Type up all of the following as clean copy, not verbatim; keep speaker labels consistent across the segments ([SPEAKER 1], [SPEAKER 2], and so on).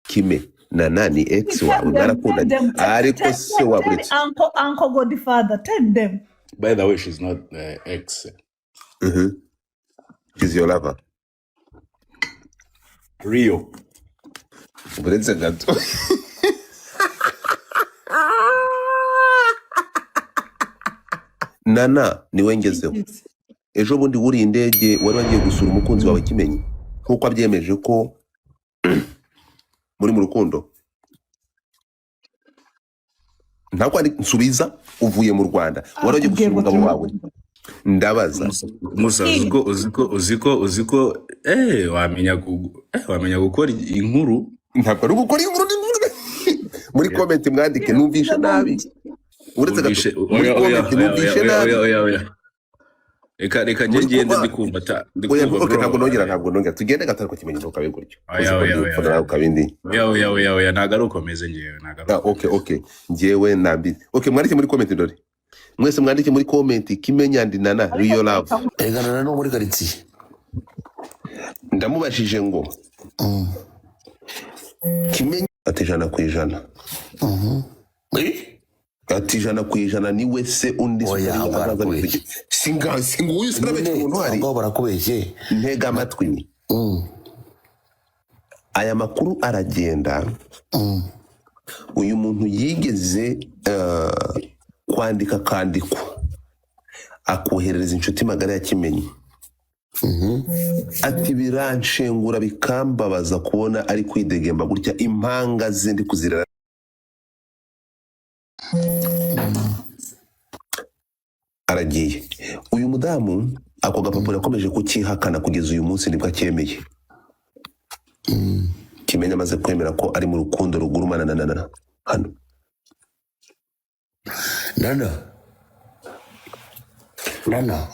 [SPEAKER 1] Kime, Nana ni ex
[SPEAKER 2] Tell
[SPEAKER 1] wawe,
[SPEAKER 2] them, tell
[SPEAKER 1] mwarakundanye,
[SPEAKER 2] them, tell,
[SPEAKER 1] ariko
[SPEAKER 2] tell,
[SPEAKER 1] se
[SPEAKER 2] tell, tell
[SPEAKER 1] waburetse.
[SPEAKER 2] Uncle Godfather, tell them.
[SPEAKER 3] By the way, she's not ex.
[SPEAKER 1] She's your lover.
[SPEAKER 3] Rio.
[SPEAKER 1] Uretse gato, Nana niwe ngezeho. Ejo bundi wuriye indege, wari wagiye gusura umukunzi wawe Kimenyi, nk'uko abyemeje ko muri mu rukundo. Ntabwo ari nsubiza, uvuye mu Rwanda, wari wagiye
[SPEAKER 2] Akubwiye
[SPEAKER 1] gusura
[SPEAKER 2] ngo
[SPEAKER 1] umugabo
[SPEAKER 2] turi mu
[SPEAKER 1] wawe, ndabaza.
[SPEAKER 3] Musa, uziko uziko uziko uziko wamenya gukora inkuru.
[SPEAKER 1] Ntabwo ari ugukora inkuru, ni muri comment mwandike, numvishe nabi. Uretse gato,
[SPEAKER 3] Numvishe
[SPEAKER 1] muri
[SPEAKER 3] oya oya
[SPEAKER 1] comment
[SPEAKER 3] oya oya
[SPEAKER 1] numvishe
[SPEAKER 3] oya
[SPEAKER 1] nabi.
[SPEAKER 3] Oya oya oya, reka reka njye
[SPEAKER 1] Muri
[SPEAKER 3] ngende.
[SPEAKER 1] koma
[SPEAKER 3] Ndi kumva ta ndi
[SPEAKER 1] oya
[SPEAKER 3] kumva
[SPEAKER 1] okay
[SPEAKER 3] bro.
[SPEAKER 1] Ntabwo nongera, ntabwo nongera, tugende gato, ariko Kimenyi ntukabe gutyo.
[SPEAKER 3] Oya
[SPEAKER 1] Uzi ko
[SPEAKER 3] oya
[SPEAKER 1] ndi
[SPEAKER 3] oya
[SPEAKER 1] mfana
[SPEAKER 3] oya
[SPEAKER 1] nawe ukabindi.
[SPEAKER 3] Oya oya oya oya, ntabwo ari uko meze ngewe, ntabwo ari
[SPEAKER 1] Ah,
[SPEAKER 3] uko
[SPEAKER 1] okay
[SPEAKER 3] meze.
[SPEAKER 1] Okay, njyewe nambi, okay, mwandike muri comment, dore mwese mwandike muri comment Kimenyi and Nana
[SPEAKER 2] Ariko
[SPEAKER 1] real love.
[SPEAKER 4] Erega Nana no muri karitsiye.
[SPEAKER 1] Ndamubajije ngo Kimenyi ati 100%.
[SPEAKER 4] Eh?
[SPEAKER 1] Ati 100% niwe se undi
[SPEAKER 4] Oya,
[SPEAKER 1] se
[SPEAKER 4] aho
[SPEAKER 1] azaza
[SPEAKER 4] barakubeshye.
[SPEAKER 1] bivuge singa singuyu sinabeshye
[SPEAKER 4] Nyine
[SPEAKER 1] umuntu
[SPEAKER 4] aho
[SPEAKER 1] uhari.
[SPEAKER 4] ngaho barakubeshye.
[SPEAKER 1] Ntega amatwi. Aya makuru aragenda. Uyu muntu yigeze kwandika akandiko, akoherereza inshuti magara ya Kimenyi, ati biranshengura bikambabaza kubona ari kwidegemba gutya, impanga ze ndi kuzirera. Aragiye uyu mudamu, ako gapapuro yakomeje kukihakana kugeza uyu munsi nibwo acyemeye. Kimenyi amaze kwemera ko ari mu rukundo rugurumana na Nana hano.
[SPEAKER 4] Nana, Nana.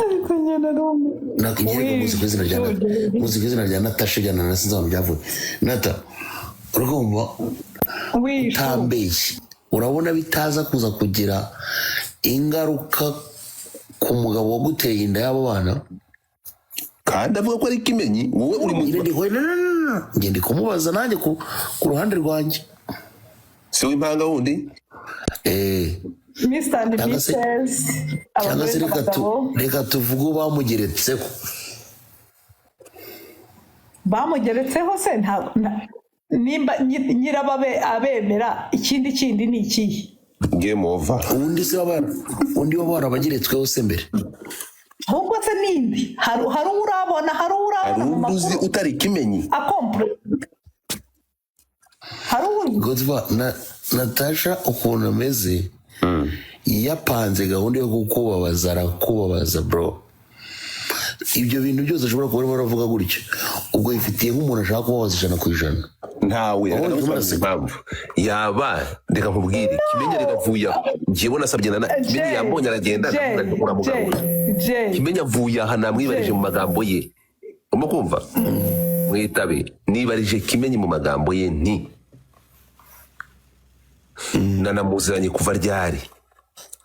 [SPEAKER 2] Ariko nyine ari
[SPEAKER 4] Nyereka muzi ku izina rya Nata, muzi ku izina rya Natasha rya Nana, sinzi ahantu byavuye. Nata, urumva
[SPEAKER 2] wishu
[SPEAKER 4] utambeshye, urabona bitaza kuza kugira ingaruka ku mugabo waguteye inda y'abo bana?
[SPEAKER 1] Kandi avuga ko ari Kimenyi, wowe uri
[SPEAKER 4] Nyine
[SPEAKER 1] muzima.
[SPEAKER 4] Ndi no, no, no, no. Njye ndi kumubaza nanjye ku ruhande rwanjye.
[SPEAKER 1] Si w'impanga wundi?
[SPEAKER 4] Eh,
[SPEAKER 2] Mr and
[SPEAKER 4] cyangwa se
[SPEAKER 2] Mrs
[SPEAKER 4] cyangwa
[SPEAKER 2] abagore
[SPEAKER 4] se reka tu,
[SPEAKER 2] n'abagabo.
[SPEAKER 4] Reka tuvuge bamugeretseho.
[SPEAKER 2] Bamugeretseho se nimba nyirababe abemera, ikindi kindi ni ikihe?
[SPEAKER 1] Game over.
[SPEAKER 4] Undi se waba undi waba warabageretsweho se mbere?
[SPEAKER 2] Ahubwo se nindi hari uwo urabona, hari uwo
[SPEAKER 1] Hari
[SPEAKER 2] urabona mu
[SPEAKER 1] undi uzi
[SPEAKER 2] makuru
[SPEAKER 1] utari Kimenyi?
[SPEAKER 2] Akompure, hari uwundi?
[SPEAKER 4] Godfa na Natasha ukuntu ameze, yapanze gahunda yo kukubabaza, arakubabaza bro. Ibyo bintu byose ashobora kuba arimo aravuga gutyo, ubwo yifitiye nk'umuntu ashaka kubabaza 100%.
[SPEAKER 1] Ntawe.
[SPEAKER 4] Wowe
[SPEAKER 1] Reka
[SPEAKER 4] urimo
[SPEAKER 1] ndagusobanurira
[SPEAKER 4] uraseka.
[SPEAKER 1] impamvu yaba. Reka nkubwire, Kimenyi reka avuye aho, njyewe nasabye Nana Kimenyi
[SPEAKER 2] Jay
[SPEAKER 1] yambonye aragenda,
[SPEAKER 2] Jay
[SPEAKER 1] ndamubwira ngo
[SPEAKER 2] Jay
[SPEAKER 1] uramugarura.
[SPEAKER 2] Jay
[SPEAKER 1] Kimenyi avuye aha, namwibarije
[SPEAKER 2] Jay
[SPEAKER 1] mu magambo ye, urimo kumva, mwitabe, nibarije Kimenyi mu magambo ye nti nanamuziranye kuva ryari,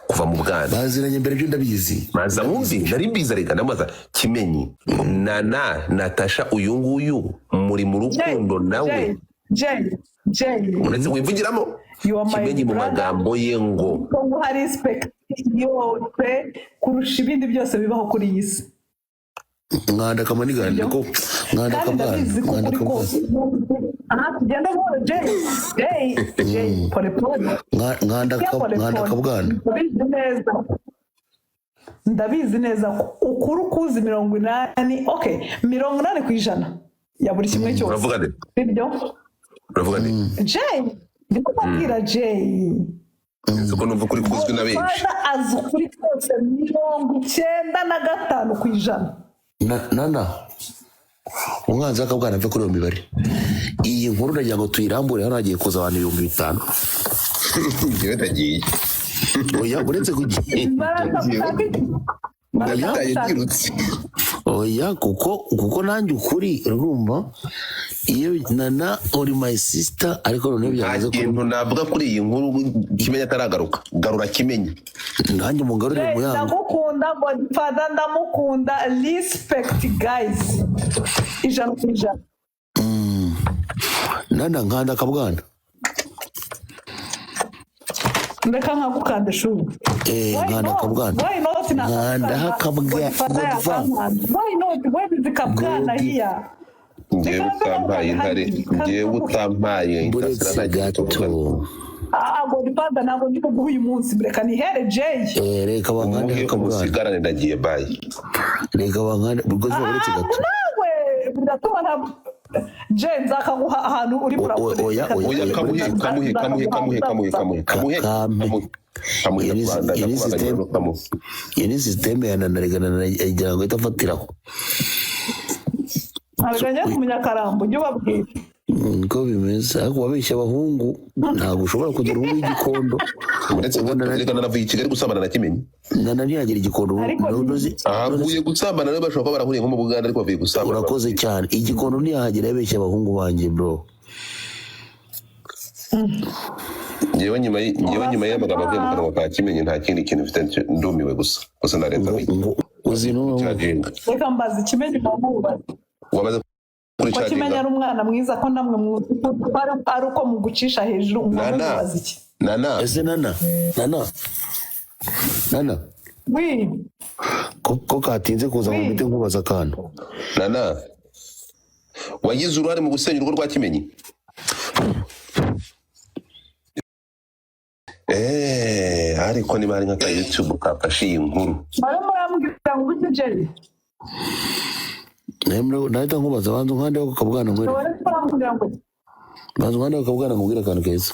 [SPEAKER 1] kuva mu bwana.
[SPEAKER 4] Baziranye mbere, byo ndabizi.
[SPEAKER 1] Maza wumvi, nari mbizi, reka ndamubaza Kimenyi, Nana Natasha uyu nguyu muri mu
[SPEAKER 2] Jay
[SPEAKER 1] rukundo nawe?
[SPEAKER 2] Jay Jay Jay.
[SPEAKER 1] Uretse wivugiramo.
[SPEAKER 2] You are my
[SPEAKER 1] Kimenyi mu
[SPEAKER 2] brother.
[SPEAKER 1] magambo ye ngo
[SPEAKER 2] Ko nguha respect yose kurusha ibindi byose bibaho kuri iyi si.
[SPEAKER 4] Mwanda kamanigana
[SPEAKER 2] Sibyo?
[SPEAKER 4] ko mwanda
[SPEAKER 2] Kandi
[SPEAKER 4] kabwana
[SPEAKER 2] ndabizi ko
[SPEAKER 4] mwanda
[SPEAKER 2] ukuri
[SPEAKER 4] kabwana.
[SPEAKER 2] kose aha tugenda buhoro, Jay, Jay, Jay, pole pole.
[SPEAKER 4] Mwanda
[SPEAKER 2] Ya pole
[SPEAKER 4] mwanda
[SPEAKER 2] pole.
[SPEAKER 4] kabwana.
[SPEAKER 2] Ndabizi neza, ndabizi neza ko ukuri ukuzi 80, okay, 80% ya buri kimwe cyose.
[SPEAKER 1] Uravuga nde?
[SPEAKER 2] Sibyo?
[SPEAKER 1] Uravuga nde?
[SPEAKER 2] Jay, ndimo kubabwira Jay.
[SPEAKER 1] Nzi ko numva ukuri kuzwi na benshi.
[SPEAKER 2] Godfather azi ukuri kose 95%.
[SPEAKER 4] Nana, umwanzi w'akabwana ave kuri iyo mibare. Iyi nkuru ndagira ngo tuyirambure, hano hagiye kuza abantu 5000.
[SPEAKER 1] Njyewe ndagiye.
[SPEAKER 4] Oya, uretse kugira
[SPEAKER 2] Baraza gushaka iki? Baraza
[SPEAKER 1] Ndabitaye
[SPEAKER 2] gushaka
[SPEAKER 1] byirutse.
[SPEAKER 4] Oya, kuko nanjye ukuri urumva iyo Nana uri my sister, ariko noneho
[SPEAKER 1] Nta
[SPEAKER 4] byageze kuri
[SPEAKER 1] kintu navuga kuri iyi nkuru Kimenyi ataragaruka. Garura Kimenyi.
[SPEAKER 4] Nanjye mugarurire
[SPEAKER 2] Jay,
[SPEAKER 4] muyango.
[SPEAKER 2] Ndagukunda Godfather, ndamukunda, respect guys, 100%.
[SPEAKER 4] Nana, nkanda akabwana.
[SPEAKER 2] Ndeka nkagukanda ishuri.
[SPEAKER 4] Eh,
[SPEAKER 2] Why
[SPEAKER 4] nkanda
[SPEAKER 2] not?
[SPEAKER 4] akabwana.
[SPEAKER 2] Why not?
[SPEAKER 4] Nkanda akabwa.
[SPEAKER 2] Godfather
[SPEAKER 4] Godfa.
[SPEAKER 2] yakankanda. Why not? Where is the kabwana
[SPEAKER 4] Godi.
[SPEAKER 2] here?
[SPEAKER 1] Ngewe
[SPEAKER 2] Reka nze
[SPEAKER 1] utampaye
[SPEAKER 2] nkagukanda
[SPEAKER 1] intare,
[SPEAKER 2] hariya.
[SPEAKER 1] ngewe utampaye intasira,
[SPEAKER 4] Buretse
[SPEAKER 1] nta kintu
[SPEAKER 4] gato.
[SPEAKER 1] tuvugana.
[SPEAKER 2] Ah, Godfather, ntabwo ndi kuguha uyu munsi, reka nihere Jay.
[SPEAKER 4] Eh, reka bankande
[SPEAKER 1] Umuhe
[SPEAKER 4] akabwana.
[SPEAKER 1] umusigarane, ndagiye, bayi.
[SPEAKER 4] Reka bankande Godfa, buretse
[SPEAKER 2] Ah,
[SPEAKER 4] gato.
[SPEAKER 2] nawe biratuma nta Jay nzakaguha ahantu uri.
[SPEAKER 4] Oya, oya,
[SPEAKER 1] Oya,
[SPEAKER 4] oya,
[SPEAKER 1] kamuhe, kamuhe, kamuhe, kamuhe, kamuhe, kamuhe, kamuhe.
[SPEAKER 4] Kakampe.
[SPEAKER 1] Kamuhe, kamuhe.
[SPEAKER 4] Iyo ni
[SPEAKER 1] Ndakubanza,
[SPEAKER 4] iyo ni
[SPEAKER 1] ndakubanza,
[SPEAKER 4] system.
[SPEAKER 1] kamuhe.
[SPEAKER 4] Iyo ni system ya Nana. Reka Nana agira ngo ahite afatiraho.
[SPEAKER 2] Ntabwo njya kumenya akarambo, ujye ubabwira.
[SPEAKER 4] Niko bimeze, ariko wabeshya abahungu, ntabwo ushobora kugira umuhungu w'igikondo.
[SPEAKER 1] Uretse
[SPEAKER 4] Ubona
[SPEAKER 1] gato, reka nanavuye i Kigali gusambana na Kimenyi.
[SPEAKER 4] Nana ntiyagira igikondo.
[SPEAKER 2] Ariko
[SPEAKER 1] Ahavuye gusambana rero, bashobora kuba barahuriye nko mu Buganda, ariko bavuye gusambana.
[SPEAKER 4] Urakoze cyane. Igikondo ntiyahagera, yabeshya abahungu banjye, bro.
[SPEAKER 1] Ngewe nyuma y'amagambo avuye mu kanwa ka Kimenyi, nta kindi kintu mfite, ndumiwe gusa gusa, narenza.
[SPEAKER 4] Ngo ngo uzi no
[SPEAKER 1] Cyaginga.
[SPEAKER 2] Reka mbaza Ikimenyi, mubaze.
[SPEAKER 1] Wamaze kuri
[SPEAKER 2] Ko Kimenyi
[SPEAKER 1] cyaginga.
[SPEAKER 2] ari umwana mwiza, ko namwe muzi ko ari uko mugucisha hejuru,
[SPEAKER 1] Nana.
[SPEAKER 2] mubaza iki?
[SPEAKER 1] Nana.
[SPEAKER 4] Ese Nana, Nana, Nana.
[SPEAKER 2] Wi.
[SPEAKER 4] Ko katinze kuza ngo
[SPEAKER 2] Oui.
[SPEAKER 4] mpite nkubaza akantu.
[SPEAKER 1] Nana, wagize uruhare mu gusenya urugo rwa Kimenyi. Ariko niba hari nk'aka YouTube kafashe iyi nkuru.
[SPEAKER 2] Bari murambwira ngo ujye Jay.
[SPEAKER 4] Nahita nkubaza, banza unkande ako kabwana nkwere.
[SPEAKER 2] Bari murambwira ngo
[SPEAKER 4] Banza unkande ako kabwana nkubwire akantu keza.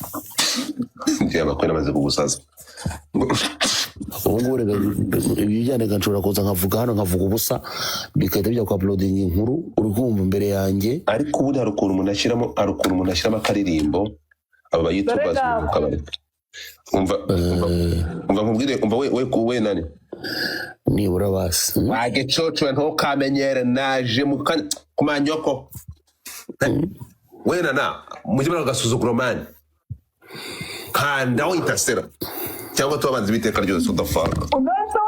[SPEAKER 1] Njye amakuru amaze kugusaza.
[SPEAKER 4] Ubu ngubu reka ibi byandika, nshobora kuza nkavuga hano, nkavuga ubusa, bigahita bijya kwa uploading inkuru, uri kumva imbere yanjye.
[SPEAKER 1] Ariko ubundi hari ukuntu umuntu ashyiramo akaririmbo, aba ba YouTubers
[SPEAKER 2] Dore
[SPEAKER 1] mukabareka. Umva, umva, umva nkubwire, umva we, we we nani.
[SPEAKER 4] Nibura basi.
[SPEAKER 1] Wagecoco, ntukamenyere, naje mu kanya kumanyoko. We nana, mujye muri agasuzuguro mani, kandaho intasera cyangwa tubabanza ibiteka ryose udafanga.
[SPEAKER 2] Unonse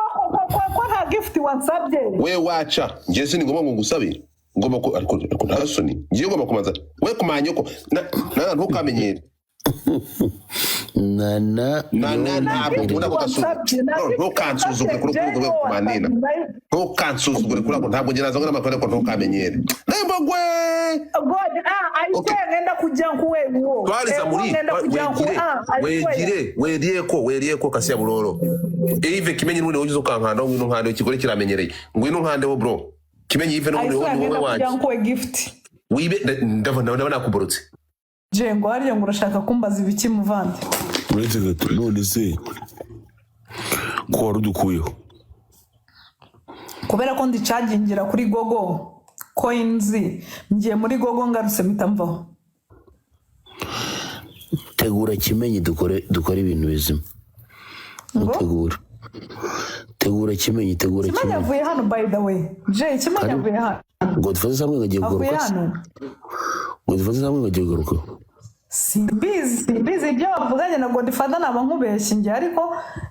[SPEAKER 2] ko nta gift wansabye.
[SPEAKER 1] We waca, ngiye si ngomba ngo ngusabe, ngomba ko, ariko nta soni, ngiye ngomba kumanza we kumanyoko na ntukamenyere.
[SPEAKER 4] Nana.
[SPEAKER 1] Nana, ntabwo nkunda ako
[SPEAKER 2] Wansabye, nta
[SPEAKER 1] gasuzuguro.
[SPEAKER 2] gift
[SPEAKER 1] Ntukansuzugure kuri
[SPEAKER 2] wansabye,
[SPEAKER 1] urwo rwego kumanina.
[SPEAKER 2] Jay.
[SPEAKER 1] Ntukansuzugure kuri ako, ntabwo njye naza ngo n'amakuru, ariko ntukamenyere nembogwe.
[SPEAKER 2] God, ah, I
[SPEAKER 1] Okay.
[SPEAKER 2] swear ngenda kujya nkuwe uwo.
[SPEAKER 1] Twariza
[SPEAKER 2] Eh,
[SPEAKER 1] muri
[SPEAKER 2] ngenda kujya nkuwe.
[SPEAKER 1] wegire.
[SPEAKER 2] Ah, I swear.
[SPEAKER 1] Wegire, werieko, werieko kasiya buroro Ive Kimenyi, n'ubundi wowe uzi ukankandaho, ngwino nkandeho, ikigore kiramenyereye, ngwino nkandeho, bro. Kimenyi Ive,
[SPEAKER 2] I
[SPEAKER 1] n'ubundi wowe
[SPEAKER 2] swear
[SPEAKER 1] ni wowe
[SPEAKER 2] ngenda
[SPEAKER 1] wanjye.
[SPEAKER 2] kujya nkuwe gift.
[SPEAKER 1] Wibe, ndabona ndabona nakuborotse.
[SPEAKER 2] Jay, ngo hariya ngo urashaka kumbaza ibiki, muvandi?
[SPEAKER 4] Uretse gato, none se ko wari udukuyeho?
[SPEAKER 2] Kubera ko ndicagingira kuri Gogo coins, ngiye muri Gogo, ngarutse mpita mvaho.
[SPEAKER 4] Tegura Kimenyi, dukore ibintu bizima.
[SPEAKER 2] Ngo
[SPEAKER 4] Mutegura, tegura Kimenyi, tegura.
[SPEAKER 2] Kimenyi
[SPEAKER 4] Kimenyi
[SPEAKER 2] avuye hano, by the way. Jay, Kimenyi avuye hano.
[SPEAKER 4] Ngo dufate samwe ngo agiye
[SPEAKER 2] Avuye
[SPEAKER 4] kugaruka se?
[SPEAKER 2] hano.
[SPEAKER 4] Ngo dufate samwe ngo agiye kugaruka?
[SPEAKER 2] Simbizi, simbizi ibyo bavuganye na Godfather, naba nkubeshye njye, ariko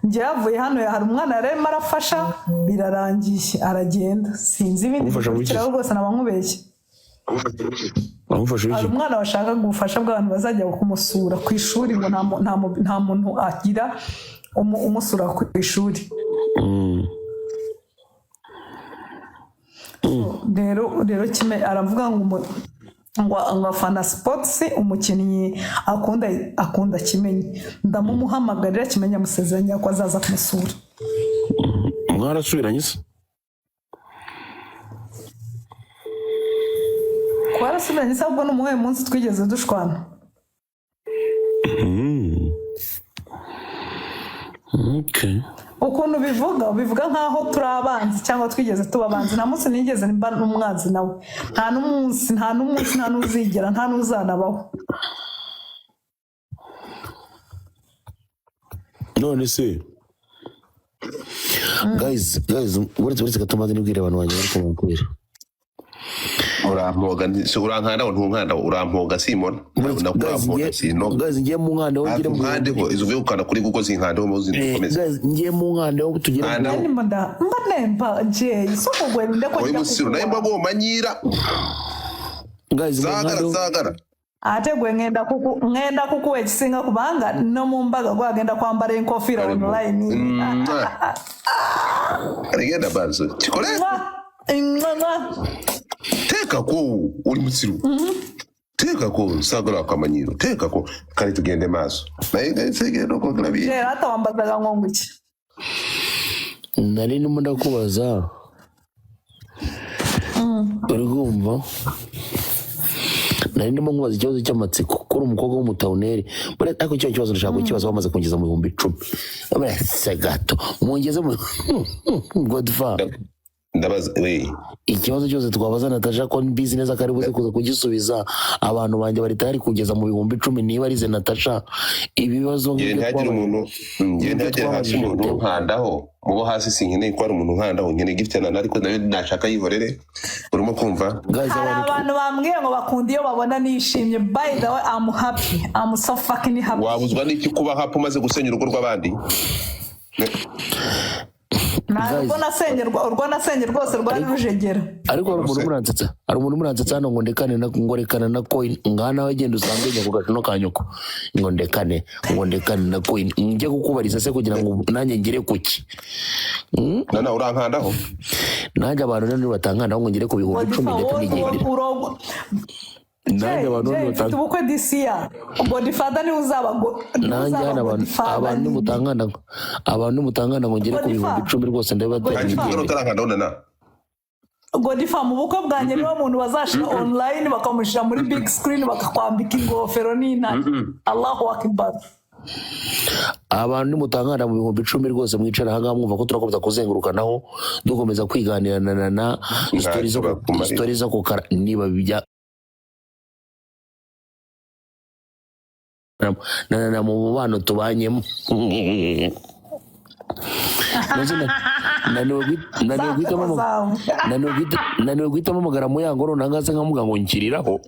[SPEAKER 2] njye yavuye hano, hari umwana yari arimo arafasha, birarangiye aragenda, sinzi ibindi
[SPEAKER 4] Amufasha mu biki?
[SPEAKER 2] bikurikiraho rwose, naba nkubeshye.
[SPEAKER 4] Amufasha
[SPEAKER 2] Hari
[SPEAKER 4] iki?
[SPEAKER 2] umwana washakaga ubufasha bw'abantu bazajya kumusura ku ishuri, ngo nta muntu agira umusura ku ishuri. Rero kime aravuga ngo ngo afana sports, umukinnyi akunda Kimenyi, ndamumuhamagarira. Kimenyi amusezeranya ko azaza kumusura.
[SPEAKER 4] Mwarasubiranye se?
[SPEAKER 2] Twarasubiranye se? Ahubwo ni umuhe munsi twigeze dushwana?
[SPEAKER 4] Okay.
[SPEAKER 2] Ukuntu ubivuga, ubivuga nk'aho turi abanzi cyangwa twigeze tuba abanzi. Nta munsi nigeze mba n'umwanzi nawe, nta n'umunsi, nta n'umunsi, nta n'uzigera, nta n'uzanabaho.
[SPEAKER 4] None se guys, uretse gato maze nibwire abantu banjye bari kumubwira.
[SPEAKER 1] Urampoga si urankandaho, ntunkandaho, urampoga simona. Nakurampoga sinoga.
[SPEAKER 4] Guys, ngiye mu nkanda ho ngire
[SPEAKER 1] Ntabwo
[SPEAKER 4] mu
[SPEAKER 1] nkandeho, izo uvuye gukanda kuri Google zinkandeho muzi dukomeze.
[SPEAKER 4] Guys, ngiye mu nkanda ho tugire mu
[SPEAKER 1] Nkandaho.
[SPEAKER 2] Mba mba nemba Jay isoko gwende ko
[SPEAKER 1] Uri
[SPEAKER 2] njya
[SPEAKER 1] musiru nawe
[SPEAKER 2] kukuba.
[SPEAKER 1] mbagoma nyira.
[SPEAKER 4] Guys, mu
[SPEAKER 1] Zagara.
[SPEAKER 4] nkanda ho.
[SPEAKER 1] Zagara.
[SPEAKER 2] Ate gwe ngenda kukuwa ekisinga, kubanga no mu mbaga gwagenda kwambara enkofiira
[SPEAKER 1] Karibu.
[SPEAKER 2] online.
[SPEAKER 1] Mwah. Kale genda maaso kikole.
[SPEAKER 2] Mwah, mwah, mwah.
[SPEAKER 1] Teekako, oli musiru, teekako, saagala akamanyiro, teekako. Kale tugende maaso, naye nga segenda okwogera bingi.
[SPEAKER 2] Era atawambazaga ngo iki?
[SPEAKER 4] Nari ndimo ndakubaza, uri kumva? Nari ndimo nkubaza ikibazo cy'amatsiko kuri umukobwa w'umutawuneri. Ariko icyo kibazo ndashaka kukibaza bamaze kungeza mu 10,000. Buretse gato mungeze mu Godfa.
[SPEAKER 1] Ndabaza we.
[SPEAKER 4] Ikibazo cyose twabaza Natasha, ko mbizi neza ko ari buze kuza kugisubiza, abantu banjye bari tayari kugeza mu 10,000. Niba arize Natasha ibibazo
[SPEAKER 1] Ngewe
[SPEAKER 4] nk'ibyo
[SPEAKER 1] ntihagire umuntu, ngewe
[SPEAKER 4] nk'ibyo
[SPEAKER 1] ntihagire hasi
[SPEAKER 4] twabajije
[SPEAKER 1] umuntu
[SPEAKER 4] Theo.
[SPEAKER 1] nkandaho mubo hasi. Sinkeneye ko hari umuntu nkandaho, nkeneye gift na, ariko nayo nashaka yihorere, urimo kumva?
[SPEAKER 4] Guys,
[SPEAKER 2] Hari
[SPEAKER 4] abantu
[SPEAKER 2] abantu bambwiye ngo bakunda iyo babona nishimye. By the way, I'm happy, I'm so fucking happy.
[SPEAKER 1] Wabuzwa n'iki kuba hapo umaze gusenya urugo rw'abandi?
[SPEAKER 2] Nta
[SPEAKER 4] Guys.
[SPEAKER 2] urwo nasenye, urwo nasenye rwose rwari rujegera.
[SPEAKER 4] Ariko hari umuntu umuransetsa, hari umuntu umuransetsa hano ngo ndekane na, ngo rekana na coin. Ngaha nawe genda usange njya ku gacino ka nyoko, ngo ndekane, ngo ndekane na coin. Njye kukubariza se kugira ngo nanjye ngere kuki?
[SPEAKER 1] Nana, urankandaho?
[SPEAKER 4] Nanjye abantu rero nibatankandaho ngo ngere ku 10,000, ndetse nigendera. Nanjye abantu
[SPEAKER 2] Jay, mfite
[SPEAKER 4] nibatanga
[SPEAKER 2] ubukwe this year. Godfather niwe uzaba niwe
[SPEAKER 4] nanjye
[SPEAKER 2] uzaba
[SPEAKER 4] hano abantu
[SPEAKER 2] Godfather
[SPEAKER 4] abantu
[SPEAKER 2] nyine.
[SPEAKER 4] nimutankanda, abantu nimutankanda ngo ngere ku 10,000 rwose, ndabibatera.
[SPEAKER 1] Nta kintu
[SPEAKER 4] Nigendera.
[SPEAKER 1] utarankandaho, nana.
[SPEAKER 2] Godfather, mu bukwe bwanjye niwe muntu bazashira online, bakamushyira muri big screen, bakakwambika ingofero n'intare. Allahu akbar.
[SPEAKER 4] Abantu nimutankanda mu 10,000 rwose, mwicara ahangaha mwumva ko turakomeza kuzengurukanaho, dukomeza kwiganirana na story zo
[SPEAKER 1] Ntacyo bakumarira.
[SPEAKER 4] Story zo kukara niba bijya na mu mubano tubanyemo. Maze naniwe guhitamo
[SPEAKER 2] Za zawe.
[SPEAKER 4] Naniwe guhitamo amagara muyango runaka se nkamuga ngo nkiriraho.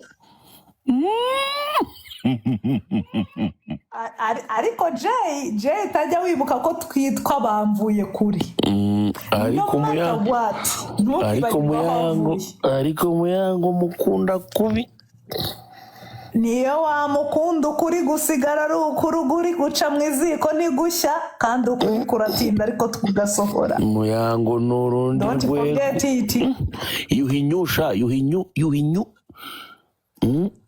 [SPEAKER 2] Ariko Jay, utajya wibuka ko twitwa bamvuye kuri no
[SPEAKER 4] Ariko
[SPEAKER 2] matter
[SPEAKER 4] muyango
[SPEAKER 2] what,
[SPEAKER 4] ariko
[SPEAKER 2] ntukibagirwe aho
[SPEAKER 4] muyango
[SPEAKER 2] wavuye.
[SPEAKER 4] Ariko muyango mukunda kubi.
[SPEAKER 2] Niyo wamukunda, ukuri gusigara ari ukuri, uguri guca mu iziko ntigushya, kandi ukuri kuratinda ariko tugasohora.
[SPEAKER 4] Muyango ni urundi
[SPEAKER 2] Don't
[SPEAKER 4] rwego.
[SPEAKER 2] forget it.
[SPEAKER 4] Yuhinyusha yuhinyu yuhinyu.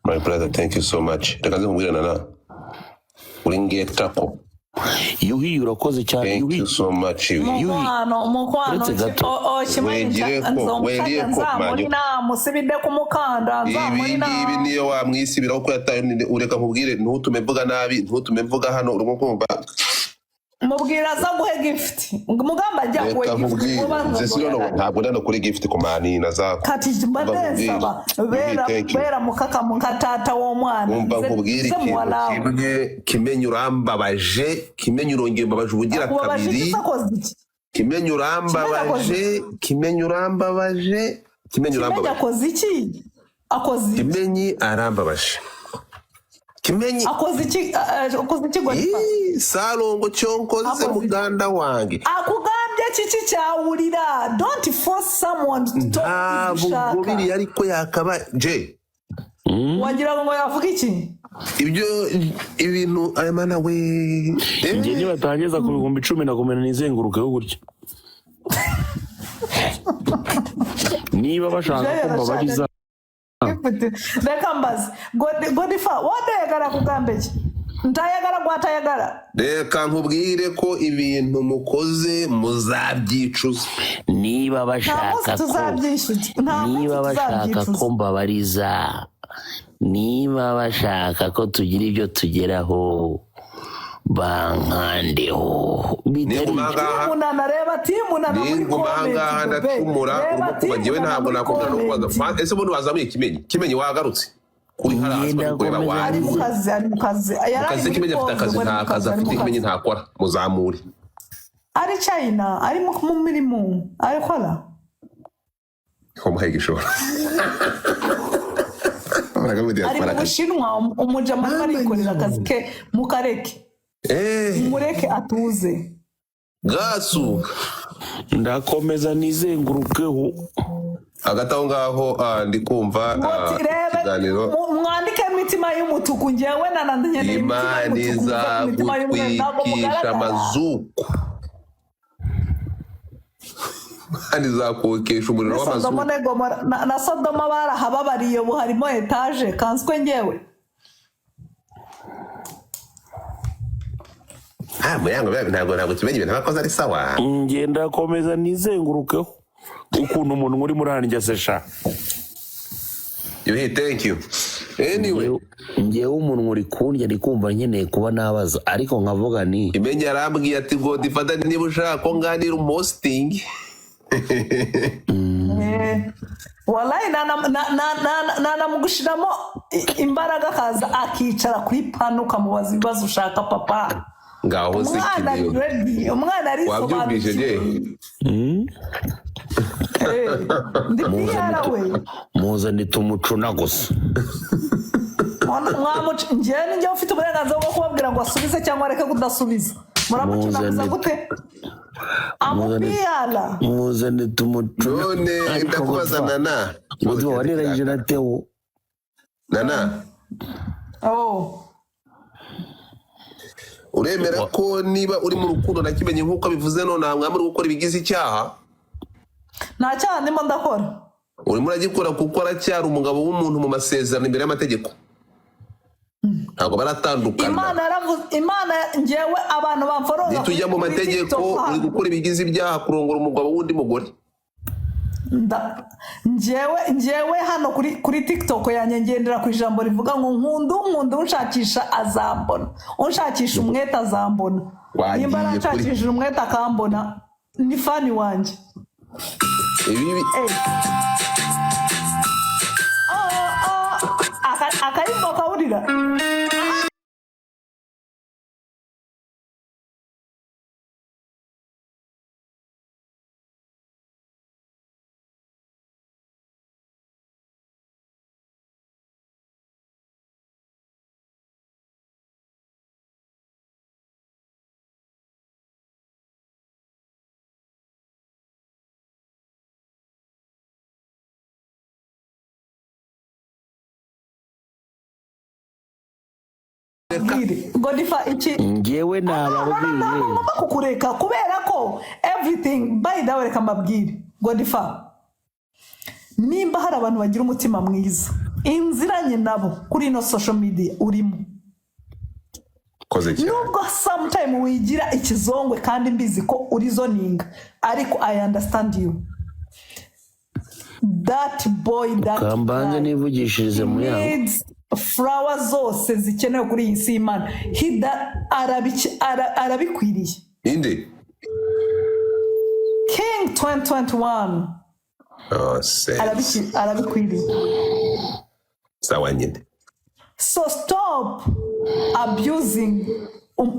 [SPEAKER 1] My brother, thank you so much. Reka nze nkubwire, nana, uri ngetako.
[SPEAKER 4] Yuhi, urakoze cyane.
[SPEAKER 1] Thank
[SPEAKER 4] Yuhi.
[SPEAKER 1] you so much, Yuhi.
[SPEAKER 4] Yuhi.
[SPEAKER 2] Mukwano, mukwano.
[SPEAKER 4] Uretse gato.
[SPEAKER 2] Okimanyi
[SPEAKER 1] Wegireko,
[SPEAKER 2] nze omusajja
[SPEAKER 1] wegireko,
[SPEAKER 2] nzamulina, musibidde ku mukanda.
[SPEAKER 1] Ibi
[SPEAKER 2] Nzamulina.
[SPEAKER 1] ngibi niyo wamwisibiraho ko yataye, ureka nkubwire, ntutume mvuga nabi, ntutume mvuga hano, urimo kumva?
[SPEAKER 2] Mubwira aza guhe gift, mugamba ajya kuwe
[SPEAKER 1] Reka
[SPEAKER 2] gift.
[SPEAKER 1] nkubwire, nze sino ntabwo ndano kuri gift ku manina zako.
[SPEAKER 2] Kati mbadde
[SPEAKER 1] Umva nkubwire.
[SPEAKER 2] nsaba
[SPEAKER 1] Yuhi,
[SPEAKER 2] beera
[SPEAKER 1] thank you.
[SPEAKER 2] beera mukaka muka taata w'omwana.
[SPEAKER 1] Umva nkubwire
[SPEAKER 2] Nze
[SPEAKER 1] ikintu
[SPEAKER 2] muwalawo.
[SPEAKER 1] kimwe: Kimenyi, urambabaje. Kimenyi, urongeye umbabaje ubugira
[SPEAKER 2] Akubabaje
[SPEAKER 1] kabiri.
[SPEAKER 2] iki se? Akoze iki?
[SPEAKER 1] Kimenyi, urambabaje. Kimenyi, urambabaje. Kimenyi,
[SPEAKER 2] Kimenyi
[SPEAKER 1] urambabaje.
[SPEAKER 2] akoze iki? Akoze iki?
[SPEAKER 1] Kimenyi arambabaje, Kimenyi.
[SPEAKER 2] Akoze iki? Akoze iki, Godfather?
[SPEAKER 1] Ii, salongo kyonkoze.
[SPEAKER 2] Akoze iki?
[SPEAKER 1] Muganda wange.
[SPEAKER 2] Akugambye kiki kyawulira? Don't force someone to talk ibyo
[SPEAKER 1] Ntabwo
[SPEAKER 2] ushaka.
[SPEAKER 1] biriya, ariko yakaba je.
[SPEAKER 2] Wagira ngo yavuga iki?
[SPEAKER 1] Ibyo ibintu aya mana we.
[SPEAKER 4] Njye nibatangeza ku 10,000 nakomera nizengurukeho gutya, niba bashaka
[SPEAKER 2] Jay
[SPEAKER 4] ko
[SPEAKER 2] arashaka
[SPEAKER 4] mbabariza.
[SPEAKER 2] gift. Reka mbaze Godifa, wadayagala kugamba ki ntayagala gwatayagala?
[SPEAKER 1] Reka nkubwire ko ibintu mukoze muzabyicuza.
[SPEAKER 4] Niba
[SPEAKER 2] Nta munsi
[SPEAKER 4] bashaka ko
[SPEAKER 2] tuzabyishyuza, nta munsi
[SPEAKER 4] niba bashaka
[SPEAKER 2] tuzabyicuza.
[SPEAKER 4] ko mbabariza, niba bashaka ko tugira ibyo tugeraho, bankandeho bitari
[SPEAKER 1] Ninguma
[SPEAKER 4] ibyo.
[SPEAKER 1] ahangaha
[SPEAKER 2] Timunana, reba timunana muri
[SPEAKER 1] ninguma ahangaha
[SPEAKER 2] comment, bebe.
[SPEAKER 1] ndacumura.
[SPEAKER 2] Reba
[SPEAKER 1] Urimo kuba njyewe
[SPEAKER 2] timunana
[SPEAKER 1] ntabwo
[SPEAKER 2] muri
[SPEAKER 1] nakubwira no kubaza.
[SPEAKER 2] comment.
[SPEAKER 1] Ese ubundi wazamuye Kimenyi? Kimenyi, wagarutse kuri hariya hasi
[SPEAKER 4] Ngenda
[SPEAKER 1] bari kureba.
[SPEAKER 4] komeza
[SPEAKER 2] Ari mu
[SPEAKER 1] Waje
[SPEAKER 2] kazi, ari mu kazi, yari
[SPEAKER 1] mu
[SPEAKER 2] ari
[SPEAKER 1] kazi.
[SPEAKER 2] muri
[SPEAKER 1] Kimenyi afite
[SPEAKER 2] pause,
[SPEAKER 1] akazi?
[SPEAKER 2] ubu ari
[SPEAKER 1] Nta
[SPEAKER 2] mu
[SPEAKER 1] kazi
[SPEAKER 2] kazi, ari
[SPEAKER 1] afite.
[SPEAKER 2] mu
[SPEAKER 1] Kimenyi
[SPEAKER 2] kazi.
[SPEAKER 1] ntakora, muzamure.
[SPEAKER 2] Ari China, ari mu mirimo arikora.
[SPEAKER 1] Wamuhaye igishoro.
[SPEAKER 2] Ari mu Bushinwa, umujama arimo arikorera akazi ke, mukareke. Mureke atuze.
[SPEAKER 1] Gasu.
[SPEAKER 4] Ndakomeza nizengurukeho.
[SPEAKER 1] Hagati aho ngaho, ndi kumva
[SPEAKER 2] Ngo rebe
[SPEAKER 1] ikiganiro.
[SPEAKER 2] Mwandike. imitima y'umutuku. Njyewe nanankeneye imitima
[SPEAKER 1] Imana
[SPEAKER 2] y'umutuku, muve ku mitima y'umweru, ntabwo
[SPEAKER 1] izagutwikisha
[SPEAKER 2] mugaragara.
[SPEAKER 1] Amazuku, Imana izakokesha umuriro
[SPEAKER 2] Muri Sodomo
[SPEAKER 1] w'amazuku.
[SPEAKER 2] na Gomora na Sodoma barahababariye, ubu harimo etaje kanswe njyewe.
[SPEAKER 1] Ah, Muyango, biriya ntabwo kimenya ibintu abakoze ari sawa.
[SPEAKER 4] Ngenda komeza nizengurukeho ukuntu umuntu uri muri se sha.
[SPEAKER 1] Yuhi, thank you anyway.
[SPEAKER 4] Ngewe umuntu uri kundya, ndi kumva nkeneye kuba nabaza, ariko nkavuga ni
[SPEAKER 1] Imenya arambwiye ati Godfather, niba ushaka ko nganira umuhosting.
[SPEAKER 2] Wallahi nanamugushiramo imbaraga, akaza akicara kuri pano, ukamubaza ibibazo ushaka, papa.
[SPEAKER 1] Ngaho se.
[SPEAKER 2] Umwana ari
[SPEAKER 1] Kideyo
[SPEAKER 2] ready, umwana
[SPEAKER 1] wabyumvise?
[SPEAKER 2] arisobanukiwe.
[SPEAKER 1] Je.
[SPEAKER 2] Ndi piyara we.
[SPEAKER 4] Muzane tumucuna gusa.
[SPEAKER 2] Mwamuca njyewe, ni njyewe ufite uburenganzira bwo kubabwira ngo asubize cyangwa areke kudasubiza. Muramucunaguza
[SPEAKER 4] Muzane-
[SPEAKER 2] gute amupiyara?
[SPEAKER 4] Muzane tumucuna.
[SPEAKER 1] None ndakubaza, Nana.
[SPEAKER 4] Mutima wanirangije na Teo.
[SPEAKER 1] Nana.
[SPEAKER 2] Oh.
[SPEAKER 1] Uremera ko niba uri mu rukundo na Kimenyi nk'uko bivuze none aha mwaba muri gukora ibigize icyaha?
[SPEAKER 2] Nta cyaha ndimo ndakora.
[SPEAKER 1] Urimo uragikora kuko aracyari umugabo w'umuntu mu masezerano imbere y'amategeko, ntabwo baratandukana.
[SPEAKER 2] Imana yaravuze, Imana, njyewe abantu bamforoza
[SPEAKER 1] Nitujya mu
[SPEAKER 2] kuri
[SPEAKER 1] mategeko,
[SPEAKER 2] TikTok
[SPEAKER 1] uri gukora ibigize ibyaha, kurongora umugabo w'undi mugore.
[SPEAKER 2] Njyewe hano kuri TikTok yanjye ngendera ku ijambo rivuga ngo nkunda unkunda, unshakisha azambona, unshakisha umwete azambona.
[SPEAKER 1] Wagiye
[SPEAKER 2] Nimba aranshakishije umwete akambona, ni fan wanjye.
[SPEAKER 1] Ibi
[SPEAKER 2] Eh. Oh, oh, akarimbo kawurira. Mbwire Godfather iki?
[SPEAKER 4] Ngewe nababwiye.
[SPEAKER 2] Ntabwo ngomba kukureka kubera ko everything, by the way, reka mbabwire, Godfather, nimba hari abantu bagira umutima mwiza inziranye nabo kuri ino social media urimo.
[SPEAKER 1] Koze cyane.
[SPEAKER 2] Nubwo sometime wigira ikizongwe kandi mbizi ko uri zoninga, ariko I understand you, that boy, that
[SPEAKER 4] Kambanze
[SPEAKER 2] guy
[SPEAKER 4] nivugishirize mu yabo.
[SPEAKER 2] needs flower zose zikenewe kuri iyi si y'Imana. Arabikwiriye.
[SPEAKER 1] Inde?
[SPEAKER 2] King 2021.
[SPEAKER 1] Oh, sense.
[SPEAKER 2] Arabikwiriye.
[SPEAKER 1] Sawa nyine.
[SPEAKER 2] So stop abusing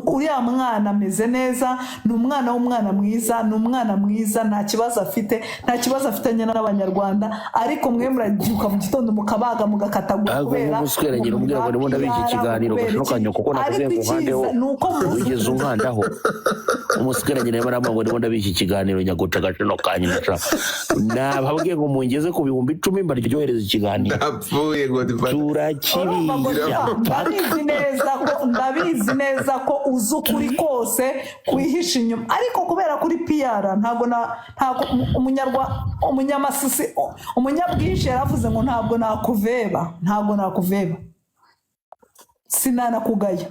[SPEAKER 2] uriya mwana. Ameze neza, ni umwana w'umwana mwiza, ni umwana mwiza, nta kibazo afite, nta kibazo afitanye n'Abanyarwanda. Ariko mwe murabyuka mu gitondo mukabaga, mugakatagura
[SPEAKER 4] Ahubwo
[SPEAKER 2] kubera
[SPEAKER 4] nk'umuswera ngira umbwira ngo ndimo ndabika ikiganiro
[SPEAKER 2] kubera
[SPEAKER 4] gashino
[SPEAKER 2] iki.
[SPEAKER 4] kanyo kuko nakuvuye
[SPEAKER 2] Ariko
[SPEAKER 4] ngo nkandeho.
[SPEAKER 2] icyiza ni uko
[SPEAKER 4] Wigeze unkandaho? Umuswera ngira arambwira ngo ndimo ndabika ikiganiro, nyaguca gashino kanyu naca nababwiye ngo mungeze ku 10,000 mbaryohereza ikiganiro.
[SPEAKER 1] Ndapfuye, Godfather.
[SPEAKER 2] Urumva ngo
[SPEAKER 4] Turakibishya paka.
[SPEAKER 2] Ndabizi neza ko uzi ukuri kose kwihisha inyuma, ariko kubera kuri PR ntabwo na ntabwo umunyamasisi, umunyabwinshi yaravuze ngo ntabwo nakuveba, ntabwo nakuveba, sinanakugaya.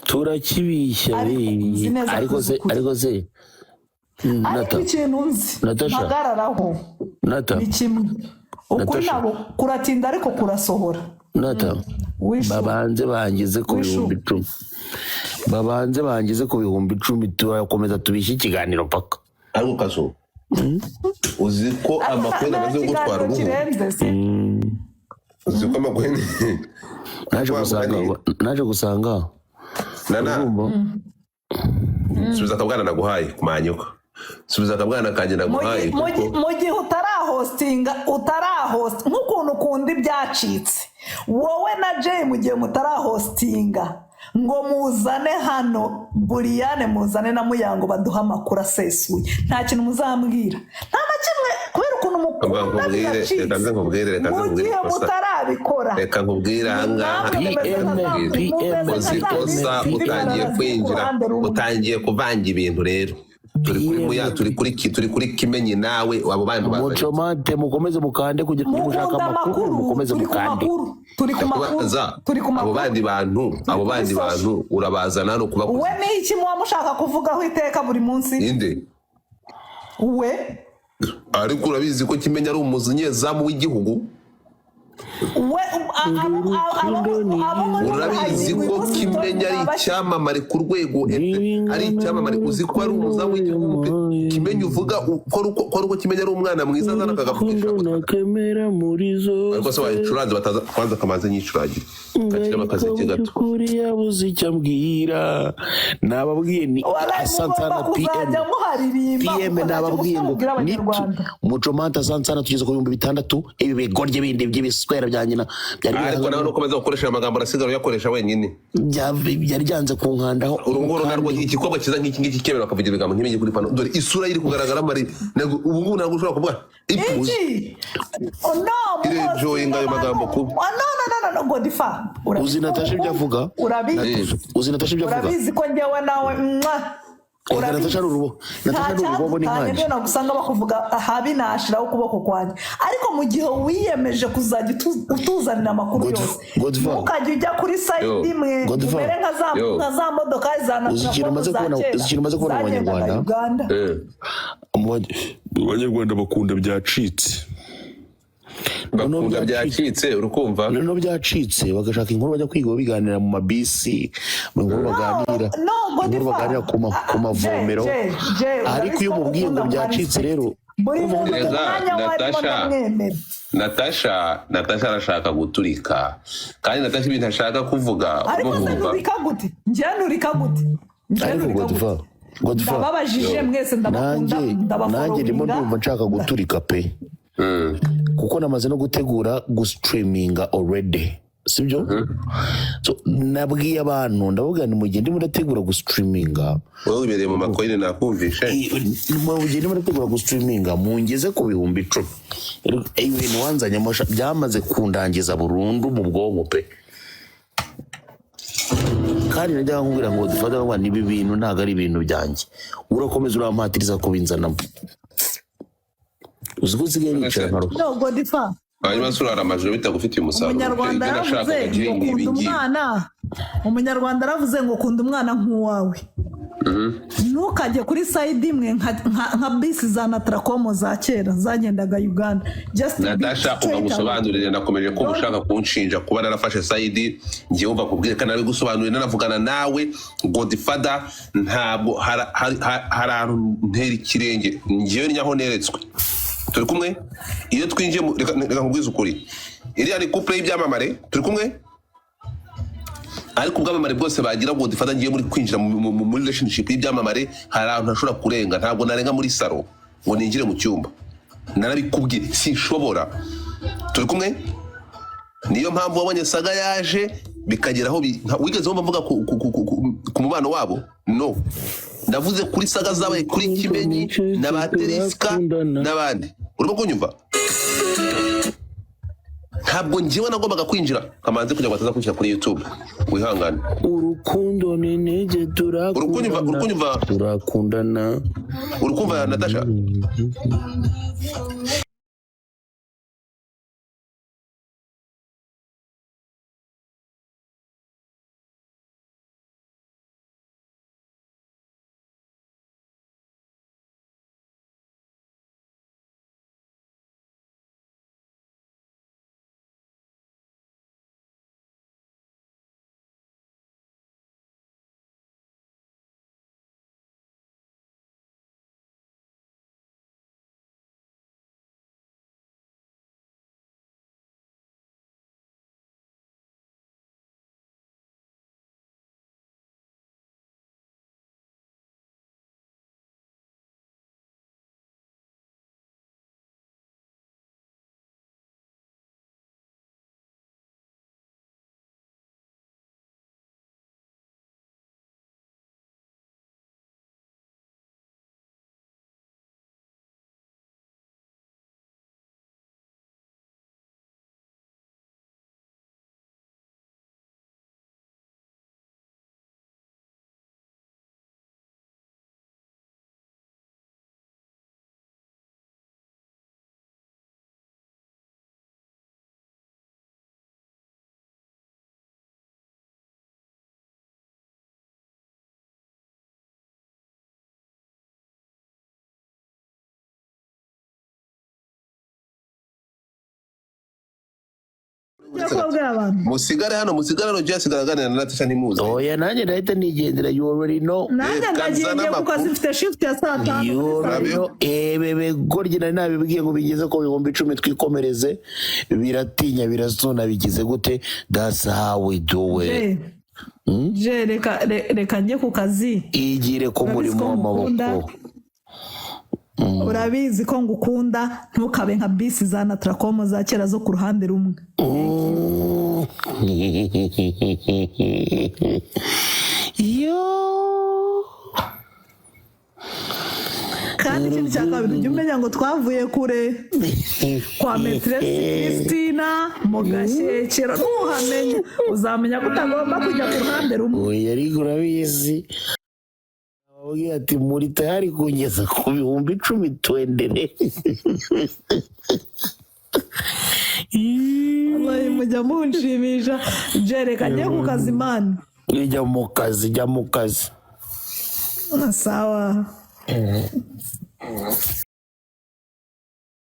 [SPEAKER 4] Turakibishya.
[SPEAKER 2] Ariko nzi neza ko
[SPEAKER 4] ariko
[SPEAKER 2] uzi
[SPEAKER 4] se
[SPEAKER 2] ukuri.
[SPEAKER 4] Ariko se
[SPEAKER 2] Ariko
[SPEAKER 4] Nata
[SPEAKER 2] ikintu nzi
[SPEAKER 4] Natasha.
[SPEAKER 2] mpagararaho
[SPEAKER 4] Nata
[SPEAKER 2] ni kimwe: ukuri
[SPEAKER 4] Natasha.
[SPEAKER 2] ntabwo kuratinda, ariko kurasohora.
[SPEAKER 4] Nata.
[SPEAKER 2] Wishu.
[SPEAKER 4] Babanze bangize ku
[SPEAKER 2] Wishu.
[SPEAKER 4] 10,000, babanze bangize ku 10,000, turakomeza tubishye ikiganiro paka.
[SPEAKER 1] Ariko Kazo, uzi ko amakwena
[SPEAKER 2] Nta
[SPEAKER 1] amaze gutwara
[SPEAKER 2] kiganiro
[SPEAKER 1] uruhu?
[SPEAKER 2] kirenze si.
[SPEAKER 1] Uzi ko amakwena
[SPEAKER 4] Naje
[SPEAKER 1] Wa
[SPEAKER 4] gusanga
[SPEAKER 1] mugani.
[SPEAKER 4] Naje gusanga
[SPEAKER 1] Nana.
[SPEAKER 4] Urumva?
[SPEAKER 1] Subiza akabwana naguhaye kumanyuka, subiza akabwana kanjye naguhaye kuko
[SPEAKER 2] Mu gihe utarahostinga, utarahost nk'ukuntu ukunda ibyacitse wowe na Jay, mu gihe mutarahostinga ngo muzane hano Buriyane, muzane na Muyango, baduhe amakuru asesuye, nta kintu muzambwira, nta na kimwe, kubera ukuntu
[SPEAKER 1] Mba
[SPEAKER 2] mukunda
[SPEAKER 1] nkubwire,
[SPEAKER 2] biracitse.
[SPEAKER 1] reka nze nkubwire, reka nze
[SPEAKER 2] Mu
[SPEAKER 1] nkubwire
[SPEAKER 2] gihe
[SPEAKER 1] ikosa.
[SPEAKER 2] mutara Muracyabikora.
[SPEAKER 1] Reka nkubwire ahangaha.
[SPEAKER 2] Namwe mumeze nka za
[SPEAKER 4] PM, PM,
[SPEAKER 2] mumeze
[SPEAKER 1] uzi
[SPEAKER 2] nka za
[SPEAKER 1] kosa
[SPEAKER 2] bisi
[SPEAKER 1] utangiye
[SPEAKER 2] z'ibarabara ziri ku
[SPEAKER 1] kwinjira,
[SPEAKER 2] ruhande rumwe.
[SPEAKER 1] Utangiye kuvanga ibintu rero. Turi kuri muya, turi kuri Kimenyi nawe abo bantu bazanye.
[SPEAKER 4] Mucomante, mukomeze mukande kugira ngo mushaka
[SPEAKER 2] Mukunda
[SPEAKER 4] amakuru,
[SPEAKER 2] amakuru.
[SPEAKER 4] mukomeze
[SPEAKER 2] Turi ku
[SPEAKER 4] mukande.
[SPEAKER 2] makuru, turi ku makuru,
[SPEAKER 1] Ndakubaza,
[SPEAKER 2] turi ku
[SPEAKER 1] abo
[SPEAKER 2] makuru,
[SPEAKER 1] bandi bantu,
[SPEAKER 2] turi
[SPEAKER 1] abo
[SPEAKER 2] kuri
[SPEAKER 1] bandi
[SPEAKER 2] social.
[SPEAKER 1] bantu urabazana hano kubakuza.
[SPEAKER 2] We ni iki muba mushaka kuvugaho iteka buri munsi?
[SPEAKER 1] Ninde?
[SPEAKER 2] We.
[SPEAKER 1] Ariko urabizi ko Kimenyi ari umunyezamu w'igihugu.
[SPEAKER 2] We abo muri
[SPEAKER 1] Urabizi
[SPEAKER 2] muhayiringa uyu
[SPEAKER 1] ko
[SPEAKER 2] munsi
[SPEAKER 1] Kimenyi ari
[SPEAKER 2] mwabashyize.
[SPEAKER 1] icyamamare ku rwego, ari icyamamare. Uzi ko ari umuzamu w'igihugu pe? Kimenyi uvuga ko ari uko Kimenyi ari umwana mwiza azana akagavugisha.
[SPEAKER 4] Urukundo nakemera muri
[SPEAKER 1] Ariko se
[SPEAKER 4] zose.
[SPEAKER 1] wayicuranze bataza kwanza akamanza nyicurangire kakiramo
[SPEAKER 4] Ariko
[SPEAKER 1] akaziki
[SPEAKER 4] mu
[SPEAKER 1] gato.
[SPEAKER 4] by'ukuri yabuze icyo ambwira. Nababwiye ni
[SPEAKER 2] Walayi,
[SPEAKER 4] asansana
[SPEAKER 2] mugomba
[SPEAKER 4] PM.
[SPEAKER 2] kuzajya muharirimba
[SPEAKER 4] PM,
[SPEAKER 2] kuko ntacyo
[SPEAKER 4] nababwiye
[SPEAKER 2] mufite
[SPEAKER 4] ngo
[SPEAKER 2] mubwira abanyarwanda.
[SPEAKER 4] Mucomante, asansana, tugeze ku 6000. Ibi bigoryi bindi by'ibiswera bya nyina byari
[SPEAKER 1] Ariko nawe nukomeza gukoresha aya magambo arasigara uyakoresha wenyine.
[SPEAKER 4] Byari byanze kunkandaho.
[SPEAKER 1] Uru nguru narwo
[SPEAKER 4] Kandi
[SPEAKER 1] igikobwa cyiza nk'iki ngiki cyemera bakavugira ibigambo nk'ibingi kuri pano. Dore isura ye iri kugaragara mari. Ubu ngubu ntabwo ushobora kuvuga ipu.
[SPEAKER 2] Iki? Oh, no.
[SPEAKER 1] Irenjoyinga ayo magambo kubi.
[SPEAKER 2] Oh, no, no, no, no, no, Godifa, urabizi
[SPEAKER 4] Uzi
[SPEAKER 2] ko
[SPEAKER 4] Natasha ibyo
[SPEAKER 2] ngukunda.
[SPEAKER 4] avuga?
[SPEAKER 2] Urabizi.
[SPEAKER 4] Uzi Natasha ibyo avuga?
[SPEAKER 2] Urabizi ko njyewe nawe mwa.
[SPEAKER 4] Erega Natasha ari urubo,
[SPEAKER 2] Nta
[SPEAKER 4] Natasha ni urubobo
[SPEAKER 2] cyadutanya
[SPEAKER 4] n'inkange.
[SPEAKER 2] niyo nagusanga bakuvuga ahabi nashiraho ukuboko kwanjye, ariko mu gihe wiyemeje kuzajya utuzanira amakuru yose,
[SPEAKER 4] Godfa.
[SPEAKER 2] ntukajya ujya kuri side
[SPEAKER 1] Yo.
[SPEAKER 2] imwe.
[SPEAKER 4] Godfa.
[SPEAKER 2] Umere nka za
[SPEAKER 1] Yo.
[SPEAKER 2] nka za modoka za
[SPEAKER 4] Uzi ikintu maze
[SPEAKER 2] za
[SPEAKER 4] kubona,
[SPEAKER 2] kera
[SPEAKER 4] uzi ikintu maze kubona mu
[SPEAKER 2] zagendaga
[SPEAKER 4] Banyarwanda?
[SPEAKER 2] Uganda.
[SPEAKER 4] Mu Banyarwanda bakunda byacitse. Noneho
[SPEAKER 1] Bakunda
[SPEAKER 4] byacitse.
[SPEAKER 1] byacitse, urukumva.
[SPEAKER 4] Noneho byacitse bagashaka inkuru bajya kwiga babiganira mu mabisi, mu nkuru baganira,
[SPEAKER 2] No,
[SPEAKER 4] inkuru
[SPEAKER 2] Godifa.
[SPEAKER 4] baganira ku mavomero.
[SPEAKER 2] Jay, Jay,
[SPEAKER 4] Ariko iyo
[SPEAKER 2] urabizi ko
[SPEAKER 4] umubwiye ngo
[SPEAKER 2] ngukunda,
[SPEAKER 4] byacitse
[SPEAKER 2] muha
[SPEAKER 4] rero
[SPEAKER 2] respect. Buri
[SPEAKER 4] urumva
[SPEAKER 2] muntu mu
[SPEAKER 1] Rega,
[SPEAKER 2] mwanya we arimo,
[SPEAKER 1] Natasha.
[SPEAKER 2] ndamwemera.
[SPEAKER 1] Natasha arashaka guturika, kandi Natasha ibintu ashaka kuvuga
[SPEAKER 2] Ariko
[SPEAKER 1] urimo
[SPEAKER 2] se
[SPEAKER 1] kumva.
[SPEAKER 2] nturika gute? Njye nturika gute? Njye
[SPEAKER 4] Ariko
[SPEAKER 2] nturika
[SPEAKER 4] Godfa,
[SPEAKER 2] gute?
[SPEAKER 4] Godfa,
[SPEAKER 2] Ndababajije mwese, ndabakunda,
[SPEAKER 4] nanjye ndimo
[SPEAKER 2] ndabafollowinga.
[SPEAKER 4] ndumva nshaka guturika pe, kuko namaze no gutegura gustreaminga already, sibyo? So, nabwiye abantu, ndavuga ni mu gihe ndimo ndategura gustreaminga,
[SPEAKER 1] Wowe wibereye mu makoyine, nakumvishe.
[SPEAKER 4] Mu gihe ndimo ndategura gustreaminga mungeze ku 10,000. Rero, ibintu wanzanyemo byamaze kundangiza burundu mu bwonko pe. Kandi najyaga nkubwira ngo dufate ngo niba ibintu ntabwo ari ibintu byanjye, urakomeza urampatiriza kubinzanamo. Uzi ko usigaye nicara nkaruha.
[SPEAKER 2] No, Godifa.
[SPEAKER 1] Hanyuma se urara amajoro bitagufitiye umusaruro?
[SPEAKER 2] Umunyarwanda
[SPEAKER 1] Ibyo
[SPEAKER 2] yaravuze
[SPEAKER 1] nashakaga
[SPEAKER 2] ngo
[SPEAKER 1] ngiye ni
[SPEAKER 2] kunda
[SPEAKER 1] ibi ngibi.
[SPEAKER 2] umwana, umunyarwanda aravuze ngo kunda umwana nk'uwawe, ntukajye kuri side imwe nka bisi za Natracomo za kera zagendaga Uganda. Just be
[SPEAKER 1] Natasha,
[SPEAKER 2] straight away.
[SPEAKER 1] ukagusobanurire. Nakomeje kumva ushaka kunshinja kuba narafashe side. Ngewe umva kubwira kandi nabigusobanuriye, nanavugana nawe Godfather. Ntabwo hari ahantu ntera ikirenge ngewe nyaho neretswe. Turi kumwe iyo twinjiye reka nkubwize ukuri, iriya ni couple y'ibyamamare, turi kumwe. Ariko ubwamamare bwose bagira, Godfather, ngiye muri kwinjira muri relationship y'ibyamamare, hari ahantu ntashobora kurenga. Ntabwo narenga muri salo ngo ninjire mu cyumba. Narabikubwiye, sinshobora. Turi kumwe. Niyo mpamvu wabonye Saga yaje bikagera aho wigeze wumva mvuga ku mubano wabo? No, ndavuze kuri saga zabaye kuri Kimenyi na ba Terisika n'abandi. Urimo kunyumva? Ntabwo njyewe nagombaga kwinjira kamanzi kugira ngo bataza kunshyira kuri YouTube. Wihangane.
[SPEAKER 4] Urukundo ni intege.
[SPEAKER 1] Urukunyumva?
[SPEAKER 4] Turakundana.
[SPEAKER 1] Urukunyumva?
[SPEAKER 4] Turakundana.
[SPEAKER 1] Urukumva, Natasha?
[SPEAKER 2] Ujya kubabwira abantu.
[SPEAKER 1] Musigare hano, musigare hano. Jay asigara aganira na Natasha, ntimuze.
[SPEAKER 4] Oya, nanjye ndahita nigendera, you already know.
[SPEAKER 2] Nanjye
[SPEAKER 1] Reka
[SPEAKER 2] ndagiye,
[SPEAKER 1] nzane
[SPEAKER 2] ngiye ku kazi,
[SPEAKER 1] amakuru.
[SPEAKER 2] mfite shift ya saa 5
[SPEAKER 4] You
[SPEAKER 2] muri saa
[SPEAKER 4] already know. Ebebe goryi, nari nabibwiye ngo bigeze ku 10,000, twikomereze. Biratinya, birasuna, bigize gute? That's how we do it.
[SPEAKER 2] Jay, Jay, reka reka njye ku kazi.
[SPEAKER 4] Igire ku
[SPEAKER 2] Urabizi
[SPEAKER 4] murimo
[SPEAKER 2] ko ngukunda.
[SPEAKER 4] w'amaboko.
[SPEAKER 2] Urabizi ko ngukunda. Ntukabe nka bisi za Natrakom za kera zo ku ruhande rumwe.
[SPEAKER 4] Yo.
[SPEAKER 2] Kandi ikindi cya kabiri, ujya umenya ngo twavuye kure kwa Maîtresse Christina mu Gashyekero. Ntuhamenya, uzamenya ko utagomba kujya ku ruhande rumwe.
[SPEAKER 4] Oya, ariko urabizi, ababwira ati muri tayari kungeza ku 10,000, twendere.
[SPEAKER 2] Wallahi mujya munshimisha. Jay, reka njye ku kazi, man.
[SPEAKER 4] Ijya mu kazi, jya mu kazi.
[SPEAKER 2] Sawa.